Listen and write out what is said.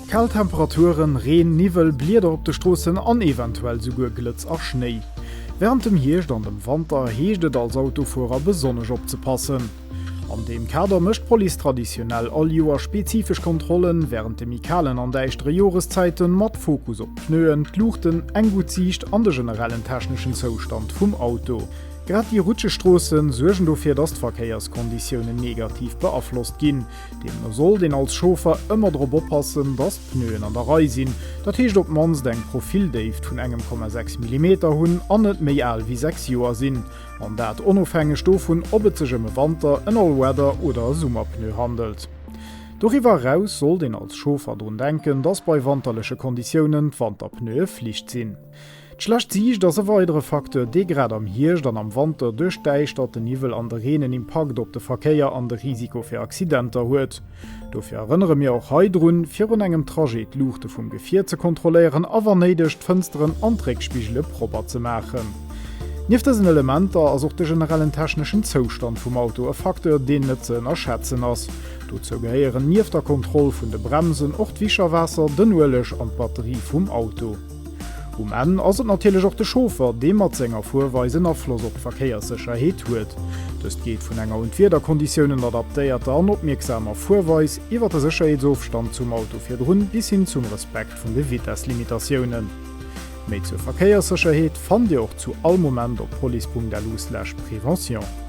Kal Temperaturen, Reen, Niwwel, Blieder op de Stroossen an eventuell souguer Glëtz a Schnéi. Wärend dem Hierscht an dem Wanter heescht et als Autofuerer besonnesch opzepassen. An deem Kader mécht d'Police traditionell all Joer spezifesch Kontrollen wärend de méi kalen an däischtere Joreszäiten, mat Fokus op d'Pneuen, d'Luuchten, eng gutt Siicht an de generellen techneschen Zoustand vum Auto. Grad déi rutscheg Stroosse suergen dofir, dass d'Verkéierskonditiounen negativ beaflosst ginn. Deemno sollt een als Chauffer ëmmer drop oppassen, dass d'Pneuen an der Rei sinn, dat heescht op d'mannst eng Profildéift vun engem 0,6 Millimeter hunn an net méi al wéi 6 Joer sinn. An dat onofhängeg dovun, ob et sech ëm e Wanter-, en All-Weather oder e Summerpneu handelt. Doriwwer eraus sollt een als Chauffer drun denken, dass bei wanterleche Konditiounen d'Wanterpneue Flicht sinn. D'schlecht Siicht ass e weidere Facteur, dee grad am Hierscht an am Wanter duerch d'Däischtert, den Niwwel an de Reen en Impakt op de Verkéier an de Risiko fir Accidenter huet. Dofir erënnere mir och hei drun, virun engem Trajet d'Luuchte vum Gefier ze kontrolléieren a wann néideg d'Fënsteren an d'Réckspigele propper ze maachen. Nieft dësen Elementer ass och de generellen techneschen Zoustand vum Auto e Facteur, deen net ze ënnerschätzen ass. Dozou gehéieren nieft der Kontroll vun de Bremsen och d'Wischerwaasser, den Ueleg an d'Batterie vum Auto. Um Enn ass et natierlech och de Chauffer, dee mat senger Fuerweis en Afloss op d'Verkéierssécherheet huet. Dëst geet vun enger un d'Wiederkonditiounen adaptéierter an opmierksamer Fuerweis, iwwer de Sécherheetsofstand zum Auto virdrun bis hin zum Respekt vun de Vitesslimitatiounen. Méi zur Verkéierssécherheet fannt Dir och zu all Moment op police.lu/prévention.